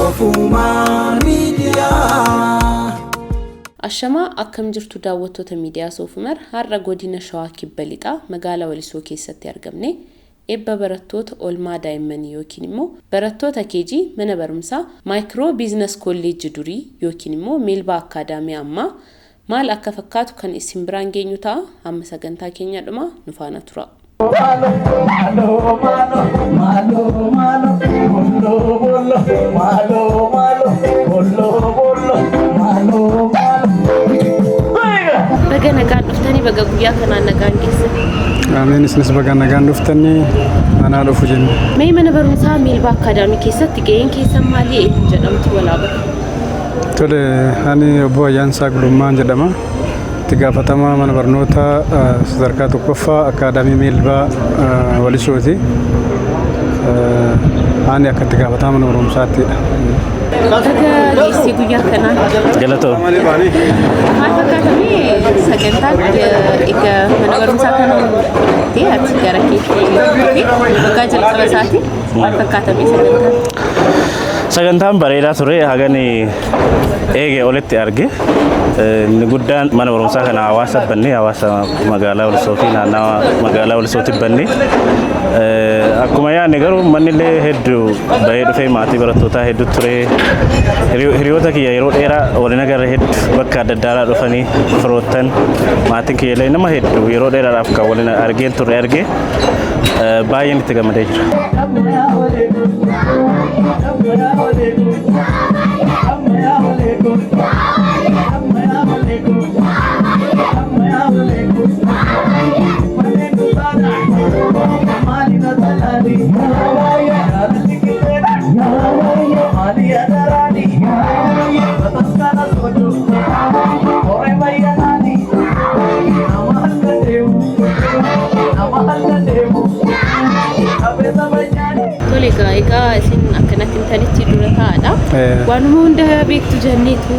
Soofumar Miidiyaa. Ashamaa, akkam jirtu daawwattoota miidiyaa Soofumar? Har'a godina Shawaa Kibba Lixaa magaalaa Walisoo keessatti argamne eebba barattoota oolmaa daa'immanii yookiin immoo barattoota KG mana barumsaa Micro Business Kolleejji durii yookiin immoo Meelbaa Akkaadaamii ammaa maal akka fakkaatu kan isin biraan geenyu ta'a. Hamma sagantaa keenya dhumaa nu faana tura. Malo, malo, malo, malo, malo, bollo, bollo, malo, malo, bollo, bollo, malo, malo. Baga nagaan dhuftanii, baga guyyaa kanaan nagaan geessan. Ameen, isinis baga nagaan dhuftanii, manaa dhufu jenna. Mee mana barumsaa Meelbaa Akkaadaamii keessatti ga'een keessan maali, eenyu jedhamtu walaaba? Tole, ani obbo Ayyaansaa Gulummaan jedhama. Itti gaafatamaa mana barnootaa sadarkaa tokkoffaa Akkaadaamii Meelbaa Walisooti. Ani akka itti gaafatamaa mana barumsaattidha. Baga geessee guyyaa kanaan. Galatoo. Maal fakkaatamee sagantaan egaa mana barumsaa kana fudhattee ati gara keetti dhufee waggaa jalqaba isaati, maal fakkaatamee sagantaan? Sagantaan bareedaa ture, hagan eege olitti arge. Inni guddaan mana barumsaa kana hawaasa bannee, hawaasa magaalaa Walisoo fi naannawa magaalaa Walisootti bannee. Akkuma yaadne garuu manni illee hedduu bahee dhufee, maatii barattootaa hedduu ture. Hiriyoota kiyya yeroo dheeraa waliin agarre hedduu bakka adda addaa dhufanii, firoottan, maatiin kiyya illee nama hedduu yeroo dheeraadhaaf kan waliin argeen turre argee baay'een itti gammadee jira. Amma yaa waleeku, amma yaa waleeku, amma yaa waleeku, amma yaa waleeku, manneen dubbaadha, maalina talaani, jaalalli qilleedha, maali adaraani, bataskaana sodo, horee bayyanaani, nama halkan deemu, nama halkan deemu, qabeessa bayyaani. Tole, egaa isin akkanatti himtanitti dura taa'adha. Waanuma hunda beektu jenneetu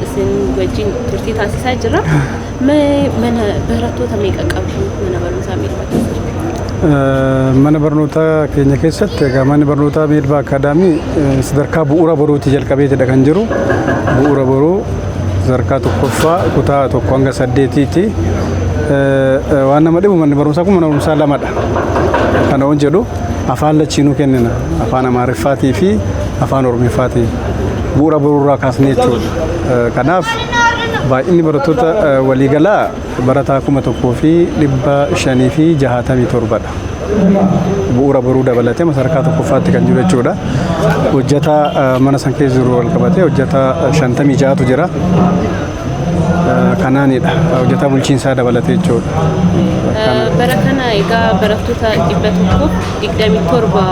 isin wajjin turtii taasisaa jirra. Mana barattoota meeqa qabdu mana barumsaa meeqa keessatti? Mana barnootaa keenya keessatti, egaa manni barnootaa Meelbaa Akaadaamii sadarkaa bu'uura boruuti jalqabeetidha kan jiru. Bu'uura boruu sadarkaa tokkoffaa kutaa 1 hanga 8ti. Waan nama dhibu manni barumsaa kun mana barumsaa lamadha. Kana waan jedhu afaan lachiinuu kennina. Afaan Amaariffaatii fi afaan Oromiffaatii. Bu'uura boruurraa kaasnee jechuudha. Kanaaf baay'inni barattoota waliigalaa barataa 1567dha. Bu'uura boruu dabalatee sadarkaa tokkoffaatti kan jiru jechuudha. Hojjetaa mana san keessa jiru wal qabatee hojjetaa 56tu jira. Kanaanidha. Hojjetaa bulchiinsaa dabalatee jechuudha. Bara kana egaa barattoota 127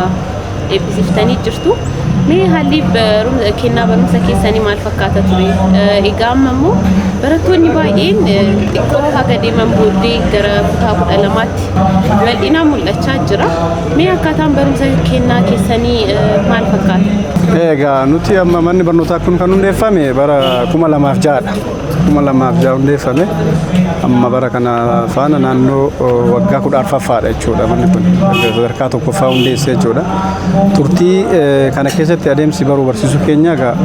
eebbisiiftanii jirtu. Mee haalli kennaa barumsa keessanii maal fakkaata ture? Egaa amma immoo barattoonni baay'een xiqqoo haga deeman booddee gara kutaa 12tti bal'inaan mul'achaa jira. Mee akkaataan barumsa kennaa keessanii maal fakkaata? Egaa nuti amma manni barnootaa kun kan hundeeffame bara 2006dha. 2006 hundeeffame. Amma bara kana faana naannoo waggaa 14ffaadha jechuudha manni kun. Sadarkaa tokkoffaa hundeesse jechuudha. Turtii kana keessatti adeemsi baruu barsiisuu keenya egaa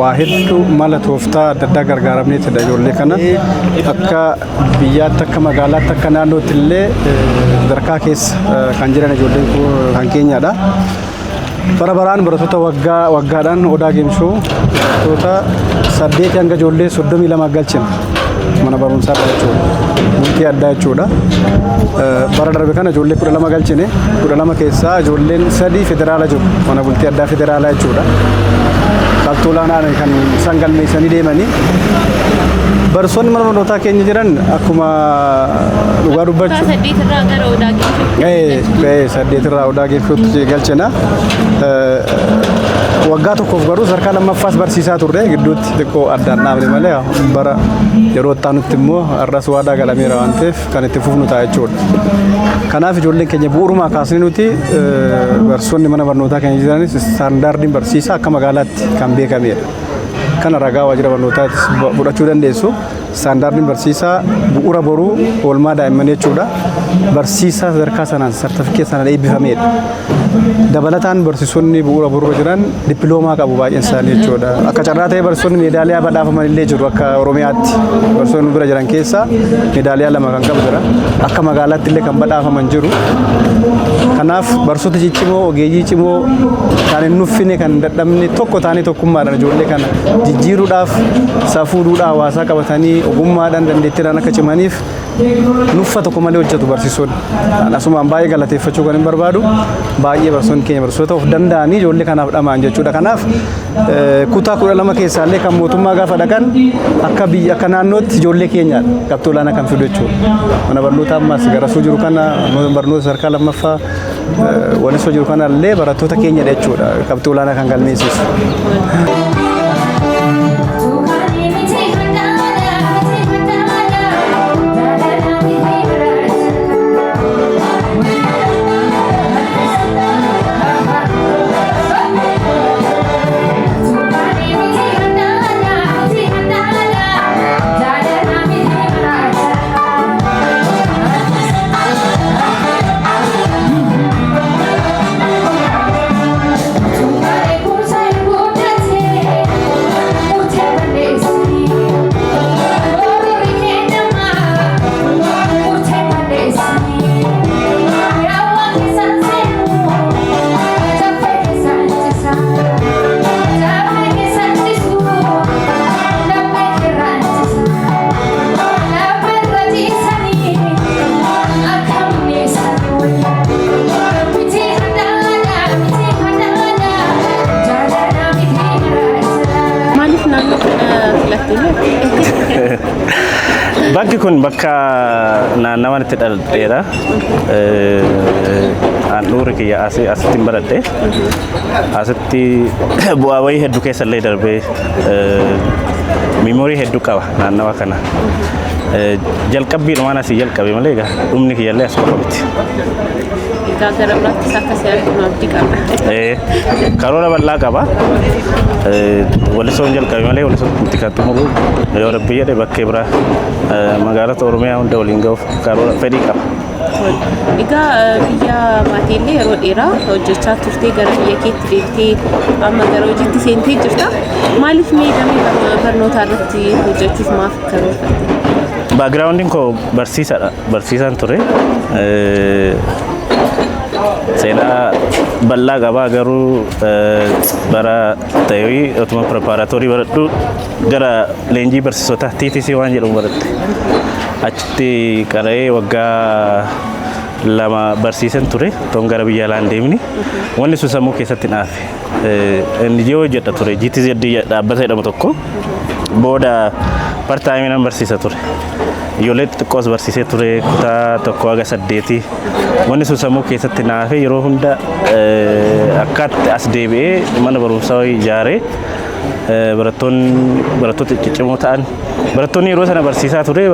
waa hedduu mala tooftaa adda addaa gargaaramneetidha ijoollee kana akka biyyaatti, akka magaalaatti, akka naannootti illee sadarkaa keessa kan jiran ijoolleen kun kan keenyadha. Bara baraan barattoota waggaa waggaadhaan Odaa Geemshoo barattoota 8 hanga ijoollee 32 galchina mana barumsaa jechuudha. Bultii addaa jechuudha. Bara darbe kana ijoollee 12 galchine. 12 keessaa ijoolleen sadii federaala jiru, mana bultii addaa federaalaa jechuudha. Qabxii olaanaan kan isaan galmeessanii deemanii. Barsoonni mana barnootaa keenya jiran akkuma dhugaa dubbachuu Kutaa saddeetirraa gara Odaa Geemshootti. Saddeetirraa Odaa Geemshootti galchina. Waggaa tokkoof garuu sadarkaa lammaffaas barsiisaa turre, gidduutti xiqqoo addaan dhaabne malee bara yeroo itti aanutti immoo har'as waadaa galameera waan ta'eef kan itti fufnu ta'a jechuudha. Kanaaf ijoolleen keenya bu'uurumaa kaasnee nuti barsiisonni mana barnootaa keenya jiranis istaandaardiin barsiisaa akka magaalaatti kan beekamedha. Kana ragaa waajjira barnootaattis fudhachuu dandeessu. Istaandaardiin barsiisaa bu'uura boruu oolmaa daa'immanii jechuudha. Barsiisaa sadarkaa sanaan sartifikeet sanaan eebbifamedha. Dabalataan barsiisonni Bu'uura Boruu jiran dippiloomaa qabu baay'een isaanii jechuudha. Akka carraa ta'ee barsiisonni meedaaliyaa badhaafaman illee jiru akka Oromiyaatti. Barsiisonni bira jiran keessaa meedaaliyaa 2 kan qabu jira. Akka magaalaatti illee kan badhaafaman jiru. Kanaaf barsiisota ciccimoo, ogeeyyii cimoo kan hin nuffine, kan hin dadhabne tokko ta'anii tokkummaadhaan ijoollee kana jijjiiruudhaaf safuu duudhaa hawaasaa qabatanii ogummaadhaan dandeettiidhaan akka cimaniif nuffa tokko malee hojjetu barsiisonni. Asumaan baay'ee galateeffachuu kan hin barbaadu baay'ee barsiisonni keenya barsiisota of danda'anii ijoollee kanaaf dhama'an jechuudha. Kanaaf kutaa 12 keessaallee kan mootummaa gaafa dhaqan akka biyya akka naannootti ijoollee keenyaadha qabxii olaanaa kan fidu jechuudha. Mana barnoota ammas Garasuu jiru kana mana barnoota sadarkaa lammaffaa Walisoo jiru kana illee barattoota keenyadha jechuudha qabxii olaanaa kan galmeessisu. Maaliif naannoo kana filatte? Bakki kun bakka naannawaan itti dhaladheera. Handhuurri kiyya asii asitti hin baradhe. Asitti bu'aa bayii hedduu keessa illee darbee miimoorii hedduu qaba naannawa kana. Jalqabbiidhumaan asii jalqabe malee egaa dhumni kiyyallee as qofa miti. Egaa gara biraattis akka si arginu abdii qabna. Karoora bal'aa qaba. Walisoon jalqabe malee walisoon itti kan xumuru yoo rabbi jedhe bakkee biraa magaalota Oromiyaa hunda waliin ga'uuf karoora fedhii qaba. Egaa biyya baateellee yeroo dheeraa hojjechaa turtee gara biyya keetti deebitee amma gara hojiitti seentee jirta. Maaliif mee damee barnootaa irratti hojjechuuf maaf karoorfatte? Baagiraawundiin koo barsiisaadha. Barsiisaan ture. Seenaa bal'aa qabaa garuu bara ta'ee otuma pireparaatoorii baradhu gara leenjii barsiisotaa TTC waan jedhamu baradhe. Achitti qara'ee waggaa 2 barsiisan ture toon gara biyya alaa hin deemni. Wanni sun sammuu keessatti naafe. NGO hojjedha ture GTZ dhaabbata jedhamu tokko booda partaayimii nan barsiisa ture. Ijoollee xixiqqoos barsiisee ture kutaa 1 haga 8. Wanni sun sammuu keessatti naafe yeroo hunda akkaatti as deebi'ee mana barumsaa ijaaree barattoonni barattoota ciccimoo ta'an barattoonni yeroo sana barsiisaa ture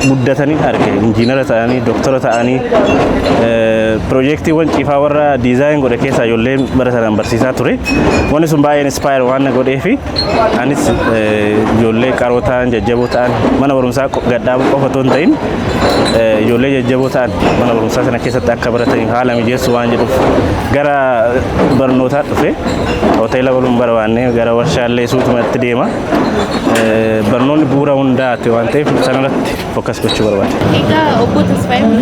guddatanii arge injiinara ta'anii doktora ta'anii piroojeektiiwwan ciifaa warra diizaayin godhe keessaa ijoolleen bara sanaan barsiisaa ture wanni sun baay'ee inspire waan na godhee fi anis ijoollee qaroo ta'an jajjaboo ta'an mana barumsaa gadhaabuu qofa otoo hin ta'in ijoollee jajjaboo ta'an mana barumsaa sana keessatti akka barataniif haala mijeessu waan jedhuuf gara barnootaa dhufe hoteela baluun barbaanne gara warshaallee suutumatti deema. Barnoonni bu'uura hundaati waan ta'eef sanarratti focus gochuu barbaade. Egaa obbo Tasfaayeen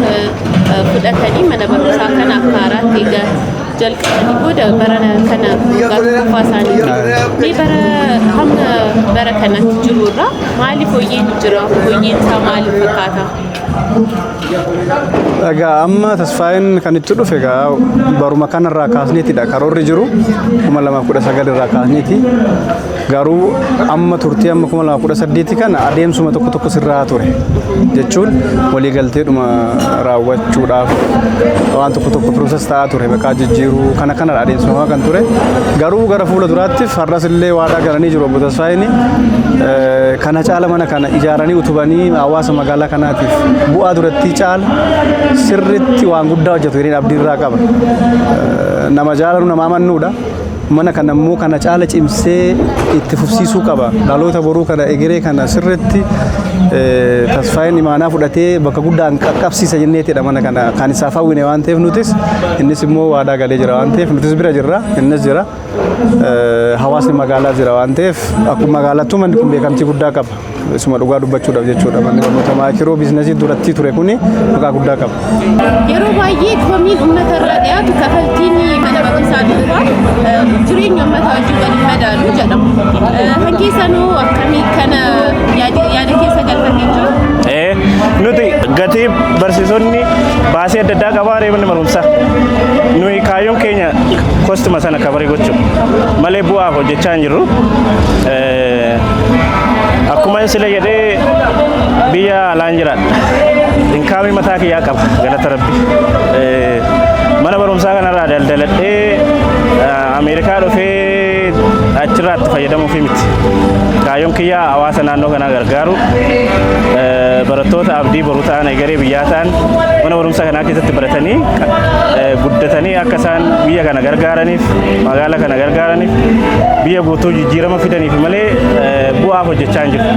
fudhatanii mana barumsaa kana akka haaraatti egaa jalqabanii booda bara kana waggaa tokkoffaa isaaniiti. Mee bara hamma bara kanatti jiru irraa maali fooyyeen jira? Fooyyeen isaa maali fakkaata? Egaa amma Tasfaayeen kan itti dhufe egaa baruma kanarraa kaasneetidha karoorri jiru 2019 irraa kaasneeti. Garuu amma turtii amma 2018 kana adeemsuma tokko tokko sirraa ture jechuun waliigalteedhuma raawwachuudhaaf waan tokko tokko process ta'aa ture maqaa jijjiiruu kana kanadha adeemsifamaa kan ture. Garuu gara fuula duraattif har'as illee waadaa galanii jiru obbo Tasfaayeen kana caala mana kana ijaaranii utubanii hawaasa magaalaa kanaatiif bu'aa durattii caala sirritti waan guddaa hojjetu jedheen abdii irraa qaba. Nama jaalannu nama amannuudha. Mana kana immoo kana caala cimsee itti fufsiisuu qaba. Dhaloota boruu kana, egeree kana sirriitti Tasfaayeen imaanaa fudhatee bakka guddaan qaqqabsiisa jenneetidha mana kana kan isaaf hawwine waan ta'eef, nutis innis immoo waadaa galee jira waan ta'eef, nutis bira jirra, innis jira, hawaasni magaalaa jira waan ta'eef, akkuma magaalattuu manni kun beekamtii guddaa qaba. Isuma dhugaa dubbachuudhaaf jechuudha, manni barnoota micro business duratti ture kuni maqaa guddaa qaba. Yeroo baay'ee komiin uummata irraa dhiyaatu kafaltiin mana barumsaa dhuunfaa jireenya uummataa wajjin wal hin madaalu jedhama. Kan keessanuu akkamii, kana yaada keessa galfatee jira? Nuti gatii barsiisonni baasii adda addaa qabaa manni barumsaa. Nuyi kaayyoon keenya costuma sana cover gochuu malee bu'aaf hojjechaa hin jirru. Akkuma sila jedhee, biyya alaan jiraadha. Income mataa kiyyaa qaba, galata Rabbi. Mana barumsaa kanarraa daldaladhee Ameerikaa dhufee achirraa itti fayyadamuufi miti. Kaayyoon kiyyaa hawaasa naannoo kanaa gargaaru, barattoota abdii boruu ta'an, egeree biyyaa ta'an mana barumsaa kanaa keessatti baratanii guddatanii akka isaan biyya kana gargaaraniif, magaalaa kana gargaaraniif, biyya guutuu jijjiirama fidaniif malee bu'aaf hojjechaa hin jiru.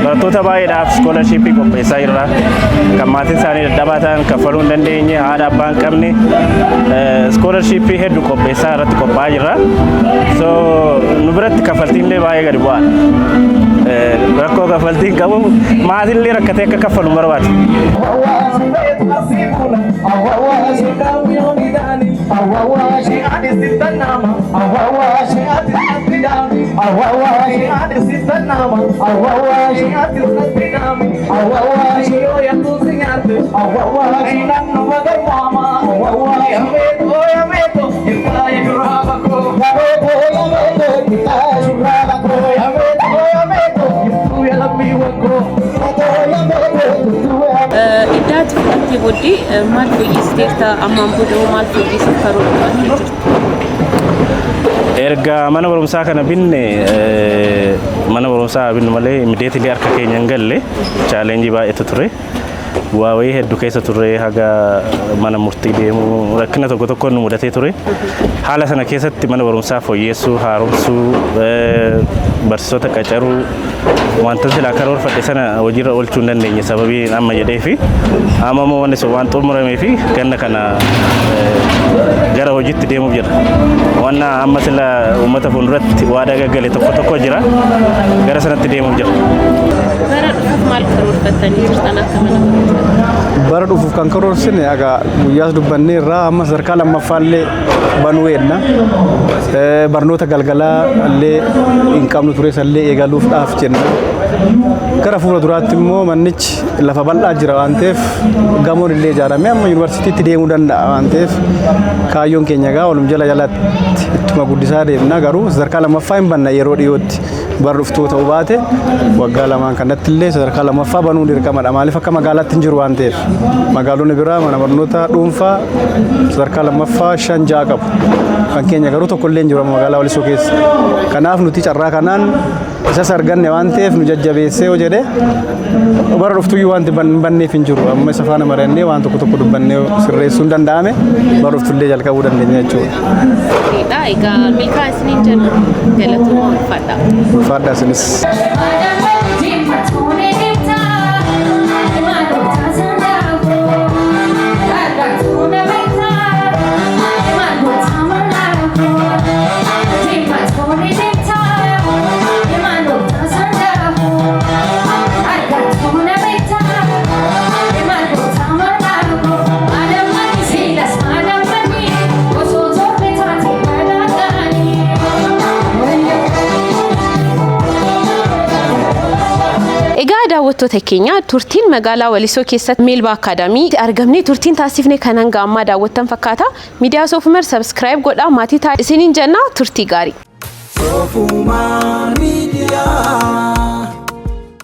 Barattoota baay'eedhaaf scholarship qopheessaa jirra. Kan maatiin isaanii dadhabaa ta'an, kaffaluu hin dandeenye, haadha abbaa hin qabne, scholarship hedduu qopheessaa irratti qophaa'aa jirra. So nu biratti kaffaltiin illee baay'ee gadi bu'aadha. Rakkoo kaffaltiin qabu, maatiin illee rakkatee akka kaffalu hin barbaadu. Iddaati fudhattee booddee maal fooyyessiteerta? Ammaan booda hoo maal fooyyessuuf karoora qabattee jirta? Erga mana barumsaa kana binne, mana barumsaa binnu malee immediately harka keenya hin galle, challenge baay'eetu ture. Bu'aa wayii hedduu keessa turre, haga mana murtii deemuu rakkina tokko tokko nu mudatee ture. Haala sana keessatti mana barumsaa fooyyessuu, haaromsuu, barsiisota qacaruu, wanta silaa karoorfadhe sana hojiirra oolchuu hin dandeenye sababii amma jedhee fi amma immoo wanni sun waan xumuramee fi ganna kana gara hojiitti deemuuf jira. Wanna amma sila uummata fuulduratti waadaa gaggale tokko tokko jira. Gara sanatti deemuuf jira. Bara dhufuuf maal karoorfattanii jirtan akka mana barumsaatti? Bara dhufuuf kan karoorsine, egaa guyyaas dubbannee irraa, amma sadarkaa lammaffaallee banuu eenna. Barnoota galgalaa illee hin qabnu ture, sallee eegaluuf dhaaf jenna. Gara fuula duraatti immoo mannichi lafa bal'aa jira waan ta'eef, gamoon illee ijaaramee amma yuunivarsiitiitti deemuu danda'a waan ta'eef, kaayyoon keenya egaa walum jala jalatti ittuma guddisaa deemna. Garuu sadarkaa lammaffaa hin banna yeroo dhiyootti, bara dhuftuu ta'uu baate waggaa 2n kanatti illee sadarkaa lammaffaa banuun dirqamadha. Maaliif, akka magaalaatti hin jiru waan ta'eef. Magaalonni biraa mana barnoota dhuunfaa sadarkaa lammaffaa shan ja'a qabu. Kan keenya garuu tokko illee hin jiru magaalaa Walisoo keessa. Kanaaf nuti carraa kanaan isas arganne waan ta'eef, nu jajjabeessee yoo jedhe, bara dhuftuyyuu wanti hin banneef hin jiru. Amma isa faana mari'annee waan tokko tokko dubbannee sirreessuun danda'ame, bara dhuftullee jalqabuu dandeenya jechuudha. Egaa milkaa isiniin jenna, galatooma, ulfaadha. Ulfaadhaa isinis. Egaa daawwattoota keenya, turtiin magaalaa Walisoo keessatti Meelbaa Akaadaamii argamnee turtiin taasifne kan hanga ammaa daawwattan fakkaata. Miidiyaa Soofumar subscribe godhaa maatii ta'a isiniin jenna, turtii gaarii. Soofumar Miidiyaa.